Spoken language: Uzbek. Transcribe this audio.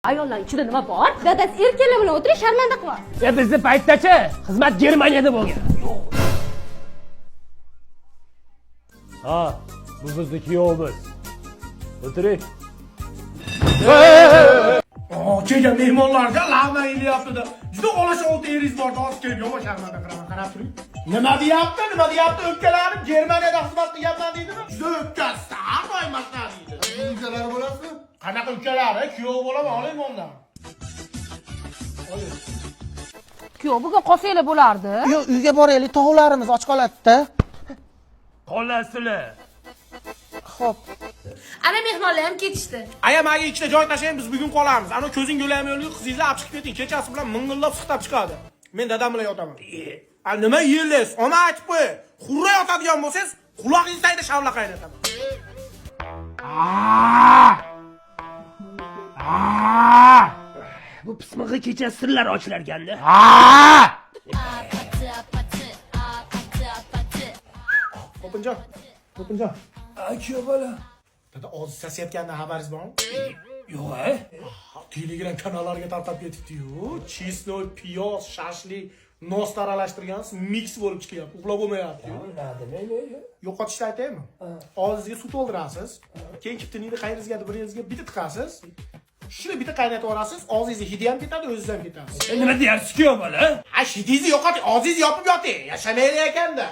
Ayollar ichida nima bor? Dadasi, erkaklar bilan o'tiring, sharmanda qilyapsiz. E, bizni paytdachi xizmat Germaniyada bo'lgan. Ha, bu bizni kuyovimiz. O'tiring. Kelgan mehmonlarga lag'man yeyapti-da. Juda olasha eringiz bor, hozir kelib yomon sharmanda qilaman, qarab turing. Nima deyapti? Nima deyapti? O'pkalarim Germaniyada xizmat qilganman deydimi? Juda o'pkasi, har doim mana deydi. Ukalari bo'lasizmi? Qanaqa ukalari? Kuyov bo'laman, olaymi undan? Kuyov, bugun qolsanglar bo'lardi. Yo'q, uyga boraylik, tovuqlarimiz och qoladi-da. Qolasizlar. Xo'p. Ana, mehmonlar ham ketishdi. Aya, menga ikkita joy tashlang, biz bugun qolamiz. Ana ko'zing yo'laymi yo'lga qizingizni olib chiqib keting. Kechasi bilan ming'illab siqtab chiqadi. Men dadam bilan yotaman. A nima yeysiz? Oma aytib qo'y. Xurra yotadigan bo'lsangiz, qulog'ingiz tagida shavla qaynataman. Bu pismig'i kecha sirlar ochilarganda. Xotinjon. Xotinjon. Kuyov bola. Dada, og'zi sasayotganidan xabaringiz bormi? Yo'q, a? Telegram kanallariga tarqab ketibdi-yu. Честной, piyoz, shashlik, nosni aralashtirgansiz, mix bo'lib chiqyapti. Uxlab bo'lmayapti-yu. Yo'qotishni aytaymi? Og'zingizga suv to'ldirasiz, keyin kiftiningni qayeringizgadir bir yeringizga bitta tiqasiz. Shuni bitta qaynatib yuborasiz, og'zingizni hidi ham ketadi, o'zingiz ham ketasiz. Nima deyapsiz, kuyov bola? Ha, hidingizni yo'qoting, og'zingizni yopib yoting. Yashamaylik ekanda.